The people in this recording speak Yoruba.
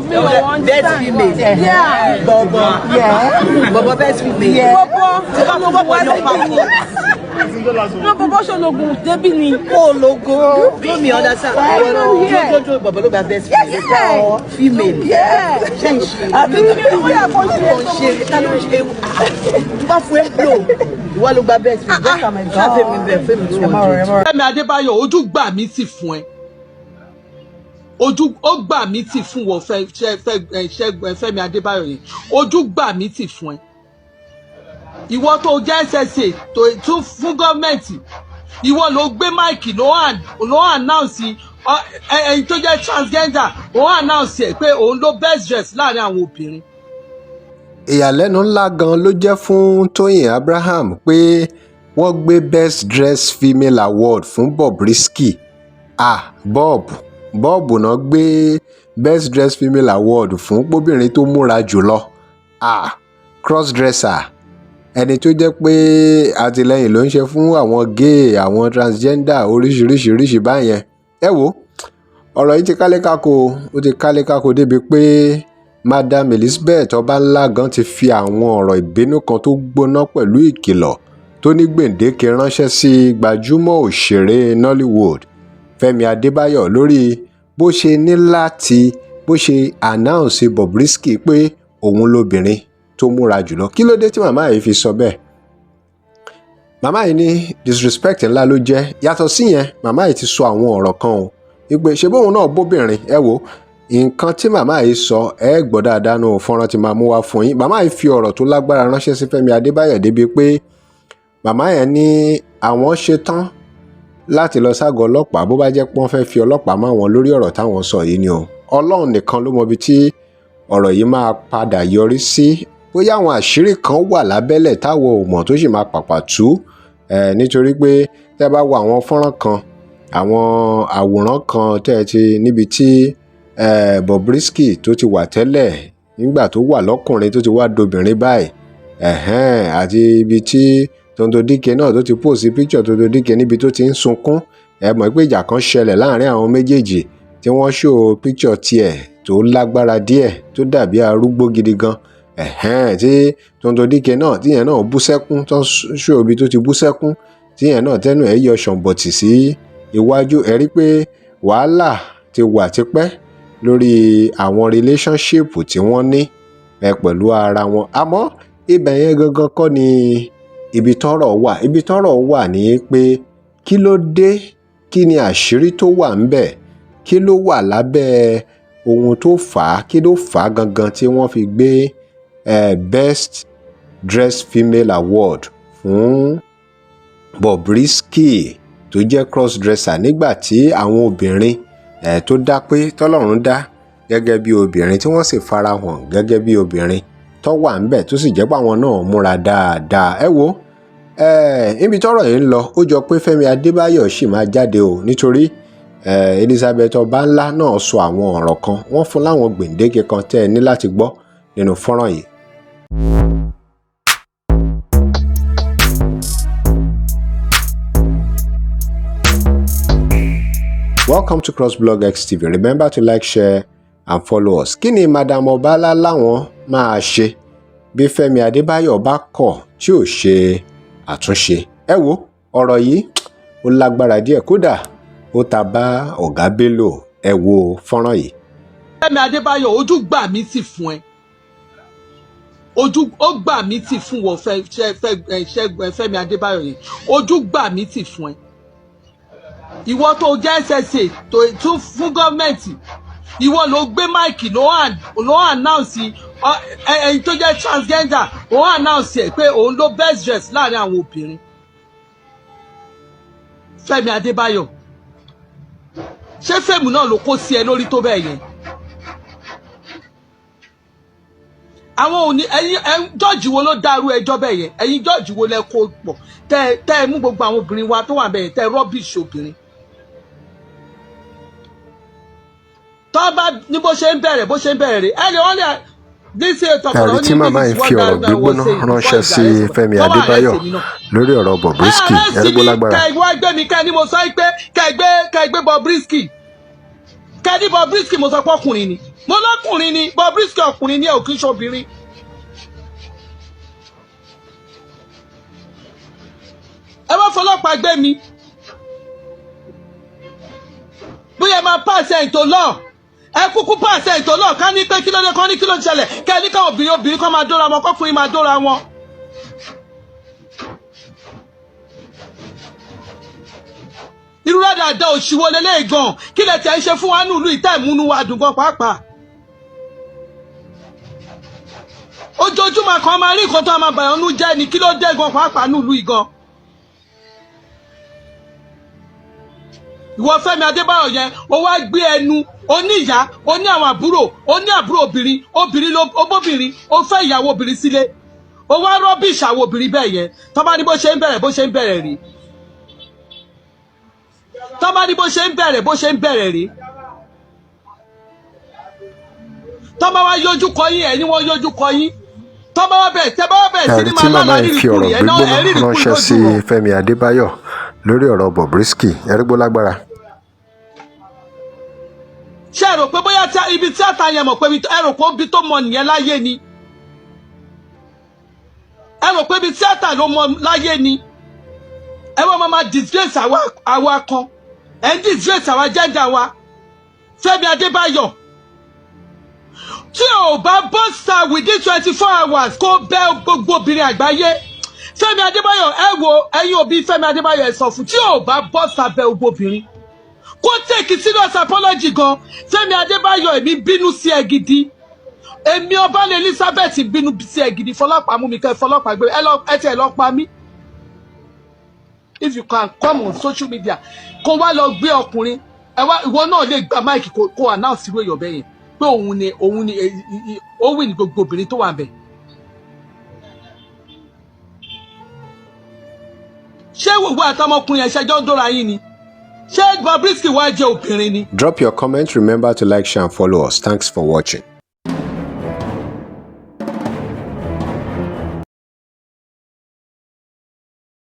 Mi ò Best understand. female. Yeah. Bọ̀bọ̀. Yeah. Bọ̀bọ̀ best female. Yeah. Bọ̀bọ̀ Tí bá fún bọ̀bọ̀ ní papọ̀. No, bọ̀bọ̀ ṣológun débí ni. Kó o logo. No me understand. I don't hear. Jojo bọ̀bọ̀ ló gba best female. Yeah. Female. Yeah. Ṣé ń ṣe? Àbí Ó yà kó ṣe Ó ń ṣe ta ló ń ṣe? Tó bá fún ẹ lò, ìwọ ló gba best female. Ṣáà fẹ́mi bẹ̀ fẹ́mi 200. Fẹ́mi Adébáyọ̀, ojú gbà mí tì fún ẹ, ojú ó gbà mí tì fún wọ Fẹ́mi Adébáyọ̀ yẹn, ojú gbà mí tì fún ẹ. Ìwọ tó jẹ́ SSA tó tún fún gọ́ọ̀mẹ̀ntì, ìwọ ló gbé mic, ló announce ẹni tó jẹ́ transgender, ó announce ẹ̀ pé òun ló best dress láàrin àwọn obìnrin. Ìyàlẹ́nu ńlá gan-an ló jẹ́ fún Tóyìn Abraham pé wọ́n gbé best dressed female award fún Bobrisky. Ah, Bob Bob náà gbé best dressed female award fún pobìnrin tó múra jù lọ. Ah, crossdresser, ẹni tó jẹ́ pé àtìlẹ́yìn ló ń ṣe fún àwọn gay, àwọn transgender, oríṣiríṣiríṣi báyẹn. Ẹ wo, ọ̀rọ̀ yìí ti kálékáko, ó ti kálékáko débi pé Madam Elizabeth Ọbanla gan ti fi àwọn ọ̀rọ̀ ìbínú kan tó gbóná pẹ̀lú ìkìlọ̀ tó ní gbèǹdéke ránṣẹ́ sí gbajúmọ̀ òṣèré Nollywood Fẹ́mi Adébáyọ̀ lórí bó ṣe ní láti bó ṣe announce Bobrisky pé òun lobìnrin tó múra jùlọ. Kí ló dé tí màmá yìí fi sọ bẹ́ẹ̀? Màmá yìí ní disrespect ńlá ló jẹ́. Yàtọ̀ síyẹn, màmá yìí ti sọ àwọn ọ̀rọ̀ kan o, wípé ṣe bóun náà bóbìnrin. Ẹ wo nǹkan tí màmá yìí sọ, ẹ gbọ́ dáadáa nù fọ́nrán tí máa mú wá fún yín. Màmá yìí fi ọ̀rọ̀ tó lágbára ránṣẹ́ sí Fẹ́mi Adébáyọ̀ débi pé màmá yẹn ní àwọn ṣetán láti lọ ságọ́ ọlọ́pàá bó bá jẹ́ pé wọ́n fẹ́ fi ọlọ́pàá mọ́ àwọn lórí ọ̀rọ̀ táwọn sọ yìí ni o. Ọlọ́run nìkan ló mọ ibi tí ọ̀rọ̀ yìí máa padà yọrí sí, bóyá àwọn àṣírí kan wà lábẹ́lẹ̀ táwọn ò mọ̀ tó sì máa pàpà tú ẹ̀, nítorí pé tẹ́ bá wo àwọn fọ́nrán kan, àwọn àwòrán kan tẹ́ ẹ ti níbi tí Bobrisky tó ti wà tẹ́lẹ̀ nígbà tó wà lọ́kùnrin tó ti wá dobìnrin báyìí, ẹ̀hẹ́n, àti ibi tí Tonto Dike náà tó ti post picture Tonto Dike níbi tó ti ń sunkún. Ẹ mọ̀ pé ìjà kan ṣẹlẹ̀ láàrin àwọn méjèèjì tí wọ́n show picture tiẹ̀ tó lágbára díẹ̀, tó dàbí arúgbó gidi gan, ẹ̀hẹ́n, tí Tonto Dike náà tíyẹn náà bú sẹ́kún, tó show ibi tó ti bú sẹ́kún, tíyẹn náà tẹ́nu ẹ̀ yọ ṣọ̀ǹbọ̀tì sí iwájú. Ẹ rí pé wàhálà ti wà tipẹ́ lórí àwọn relationship tí wọ́n ní ẹ pẹ̀lú ara wọn. Àmọ́ ibẹ̀ yẹn gangan kọ́ ni ibi tọ́rọ̀ wà. Ibi tọ́rọ̀ wà ní pé kí ló dé? Kí ni àṣírí tó wà ńbẹ̀? Kí ló wà lábẹ́ ohun tó fà á? Kí ló fà á gangan tí wọ́n fi gbé best dressed female award fún Bobrisky tó jẹ́ crossdresser, nígbà tí àwọn obìnrin tó dá pé tọ́lọ́run dá gẹ́gẹ́ bí obìnrin, tí wọ́n sì farahàn gẹ́gẹ́ bí obìnrin tó wà ńbẹ̀, tó sì jẹ́ pé àwọn náà múra dáadáa? Ẹ wo, níbi tọ́rọ̀ yìí ń lọ, ó jọ pé Fẹ́mi Adébáyọ̀ sì máa jáde o, nítorí Elizabeth Ọbanla náà sọ àwọn ọ̀rọ̀ kan, wọ́n fún láwọn gbèǹdéke kan tẹ́ ẹ ní láti gbọ́ nínú fọ́nrán yìí. Welcome to crossblog XTV. Remember to like, share and follow us. Kí ni Madam Ọbalá láwọn máa ṣe bí Fẹ́mi Adébáyọ̀ bá kọ̀ tí ò ṣe àtúnṣe? Ẹ wo, ọ̀rọ̀ yìí ó lágbára díẹ̀, kódà ó ta bá Ọ̀gá Bello. Ẹ wo fọ́nrán yìí. Fẹ́mi Adébáyọ̀, ojú gbà mí tì fún ẹ, ojú ó gbà mí tì fún wọ Fẹ́mi Adébáyọ̀ yẹn, ojú gbà mí tì fún ẹ. Ìwọ tó jẹ́ SSA tó tún fún gọ́ọ̀mẹ̀ntì, ìwọ ló gbé mic, ló announce ẹni tó jẹ́ transgender, ó announce ẹ̀ pé òun ló best dress láàrin àwọn obìnrin. Fẹ́mi Adébáyọ̀, ṣé fame náà ló kó sí ẹ lórí tó bẹ́ẹ̀ yẹn? Àwọn òní ẹ̀yin ẹ jọ́ọ̀jì wo ló dárú ẹjọ́ bẹ́ẹ̀ yẹn? Ẹ̀yin jọ́ọ̀jì wo lẹ kó pọ̀ tẹ́ ẹ mú gbogbo àwọn obìnrin wa tó wà bẹ́ẹ̀ yẹn, tẹ́ ẹ rubbish obìnrin? Tó bá ní bó ṣe ń bẹ̀rẹ̀, bó ṣe ń bẹ̀rẹ̀ rè ẹ lè wọ́n lè Ẹ̀rí tí màmá yìí fi ọ̀rọ̀ gbígbóná ránṣẹ́ sí Fẹ́mi Adébáyọ̀ lórí ọ̀rọ̀ Bobrisky, ẹ̀rí bó lágbára. Kẹ ìwọ ẹgbẹ́ mi, kẹ ni mo sọ pé kẹ gbé Bobrisky. Kẹ́ni Bobrisky, mo sọ pé ọkùnrin ni, mo lọ́kùnrin ni Bobrisky, ọkùnrin ni ẹ, ò kí ń ṣe obìnrin. Ẹ bá fọlọ́pàá gbé mi, bóyá ẹ máa pàṣẹ ètò lọ, ẹ kúkú pàṣẹ ètò lọ. Ká ní pé kí ló dé, kán ní kí ló ń ṣẹlẹ̀, kẹ́ ẹ ní káwọn obìnrin obìnrin kan máa dóra wọn, kọ́kùnrin máa dóra wọn. Irú dáadáa òṣìwò lélẹ́yìí gan, kí lẹ tẹ̀ ń ṣe fún wa nílùú ìtẹ́ ìmúnú wa dùn gan pàápàá. Ojoojúmọ́ kan máa rí nǹkan tó máa bàyàn nú jẹ́ ni. Kí ló dé gan pàápàá nílùú ìgan. Ìwọ Fẹ́mi Adébáyọ̀ yẹn, ó wá gbé ẹnu, ó ní ìyá, ó ní àwọn àbúrò, ó ní àbúrò obìnrin, obìnrin ló obóbìnrin, ó fẹ́ ìyàwó obìnrin sílé, ó wá rubbish àwọn obìnrin bẹ́ẹ̀ yẹn. Tó bá ní bó ṣe ń bẹ̀rẹ̀, bó ṣe ń bẹ̀rẹ̀ rí, tó bá ní bó ṣe ń bẹ̀rẹ̀, bó ṣe ń bẹ̀rẹ̀ rí, tó bá wá yọjú kọ yín, ẹ̀ ní wọ́n yọjú kọ yín, tó bá wá bẹ̀rẹ̀, tẹ́ bá wá bẹ̀rẹ̀ sí Ẹ̀rí ní tí máa màmá lálàá yìí fi rírìkúrì ọ̀rọ̀ ẹ̀ náà gbígbóná ẹ̀ rírìkúrì ránṣẹ́ sí lójú wọn. Fẹ́mi Adébáyọ̀ lórí ọ̀rọ̀ Bobrisky, ẹ̀rígbó lágbára. Ṣé ẹ rò pé bóyá ibi tíátà yẹn mọ̀ pé ẹ rò pé ibi tó mọ nìyẹn láyé ni? Ẹ rò pé ibi tíátà ló mọ láyé ni? Ẹ wọ́n máa disgrace àwa kan, ẹ ń disgrace àwa gender wa. Fẹ́mi Adébáyọ̀, tí ò bá bọ́ sa within 24 hours kó bẹ́ gbogbo obìnrin àgbáyé, Fẹ́mi Adébáyọ̀, ẹ wo, ẹ̀yin òbí Fẹ́mi Adébáyọ̀, ẹ sọ fún, tí ò bá bọ́ sa bẹ́ gbogbo obìnrin, kó take serious apology gan. Fẹ́mi Adébáyọ̀, èmi bínú sí ẹ gidi. Èmi Ọbalẹ̀ Elizabeth bínú sí ẹ gidi. Fọlọ́pàá mú mi, kẹ́ fọlọ́pàá gbé ẹ lọ, ẹ tiẹ̀ lọ pa mí. If you can come on social media, kó wá lọ gbé ọkùnrin ẹ wá, ìwọ náà lè gba mic kó announce irú èèyàn bẹ́ẹ̀ yẹn pé òun ni ó wì ní gbogbo obìnrin tó wà ń bẹ̀. Ṣé gbogbo àtọmọkùnrin yẹn ṣẹjọ́ ń dóra yín ni? Ṣé Bobrisky wá jẹ́ obìnrin ni? Drop your comment. Remember to like, share and follow us. Thanks for watching.